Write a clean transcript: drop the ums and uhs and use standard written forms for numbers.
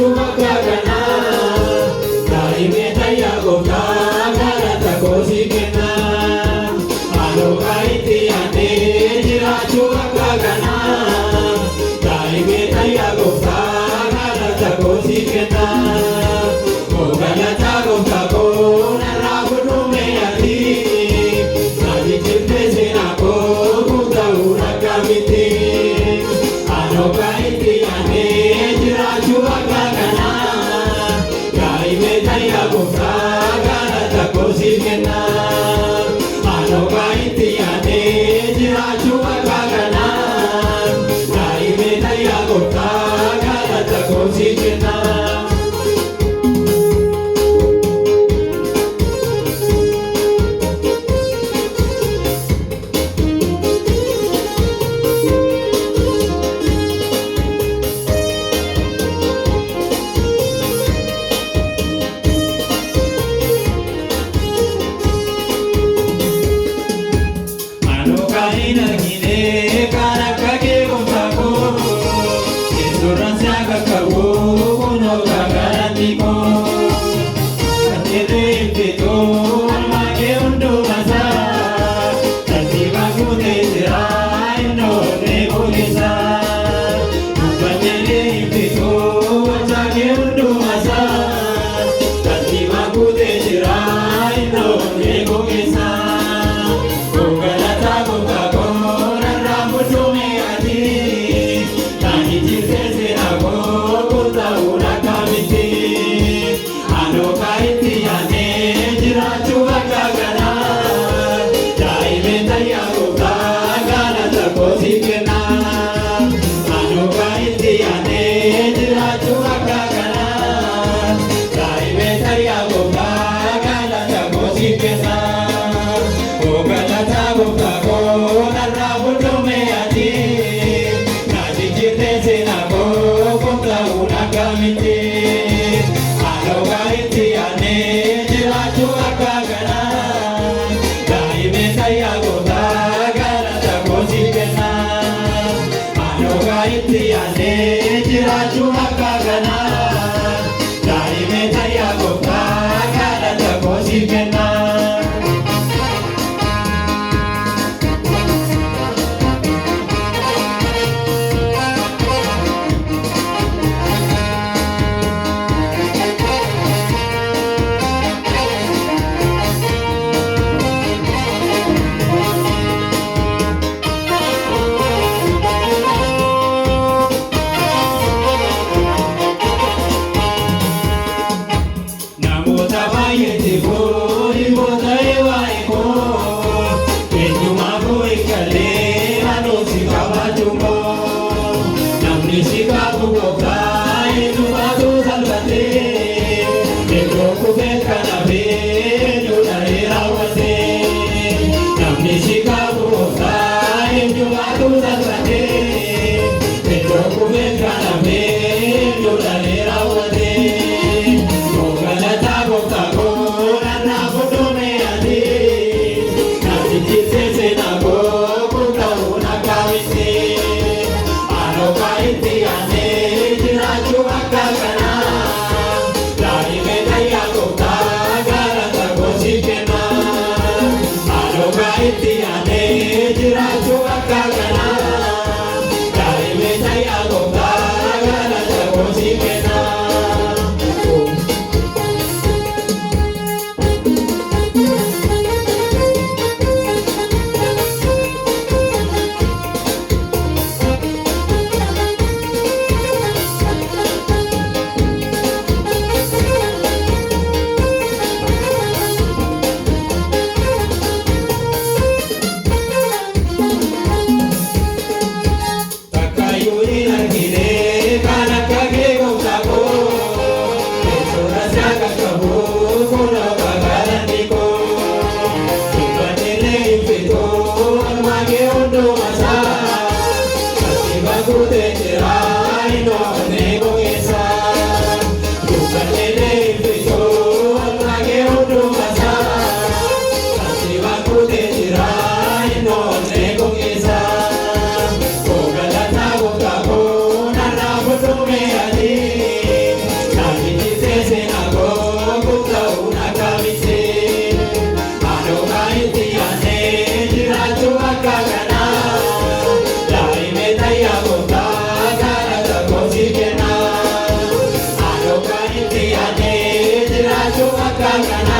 jiraachuu bakka kanaa. Daa'imee tayyaa gooftaa galata koosii kennaa. Anookaa itti yaadee jiraachuu bakka kanaa. Daa'imee tayyaa gooftaa galata koosii kennaa. Koo galata gooftaa koo narraa fudhume ati. Naati jirtee seenaa koo kunta'uun akkamitti. Anookaa itti yaadee jiraachuu bakka kanaa. Daa'imee tayyaa gooftaa galata koosii kennaa. Anookaa itti yaadee jiraachuu bakka kanaa. Daa'imee tayyaa gooftaa galata koosii kennaa. Anookaa hin argine kan akka kee gooftaa koo. Yesuurraan si qaqqabu kunoo galanni koo. Ajjeetee hin fixu oolmaa kee hundumasaa. Tartiiba guutee jira inni onnee koo keessa. Dubbannee hin fixu gochaa kee hundumasaa. Tartiiba guutee jira inni onnee koo keessa. Galataa gooftaa koo narraa fudhume ati. Naani jirtee seenaa koo kunta'uun akkamitti. Anookaa itti yaadee jiraachuu bakka kanaa. Daa'imee tayyaa gooftaa galata koosii kennaa. Anookaa itti yaadee jiraachuu bakka kanaa. Daa'imee tayyaa gooftaa galata koosii kennaa. Galataa gooftaa koo narraa fudhume ati. Naati jirtee seenaa koo kunta'uun akkamitti. Anookaa itti yaadnee jiraachuu akka kanaa. Daa'imee tayyaa gooftaa galata koosii kennaa. Anookaa itti yaadnee jiraachuu akka kanaa. Daa'imee tayyaa gooftaa galata koosii kennaa. Namoota baay'eetti foonii ta'ee waa'ee koo, eenyumaa koo eeggalee anoo si qabaachuu koo. Namni si qabu gooftaa eenyumaatu salphatee, iddoo kufee kana eenyu dhahee raawwatee. Namni si qabu gooftaa eenyumaatu salphatee, iddoo kufee kana eenyu dhahee raawwatee. Galataa gooftaa koo narraa fudhume ati. Naati jirtee seenaa koo kunta'uun akkamitti. Anookaa itti yaadnee jiraachuu akka kanaa. Daa'imee tayyaa gooftaa galata koosii kennaa. Anookaa itti yaadnee jiraachuu akka kanaa. Daa'imee tayyaa gooftaa galata koosii kennaa. Takkayyuu hin argine kan akka kee gooftaa koo. Teessoorra si qaqqabu kunoo galanni koo. Dubbannillee hin fixu oolmaa kee hundumasaa. Tartiiba guutee jira inni onnee koo keessa. Dubbannillee hin fixu oolmaa kee hundumasaa. Tartiiba guutee jira inni onnee koo keessa. Galataa gooftaa koo narraa fudhume ati. Kana.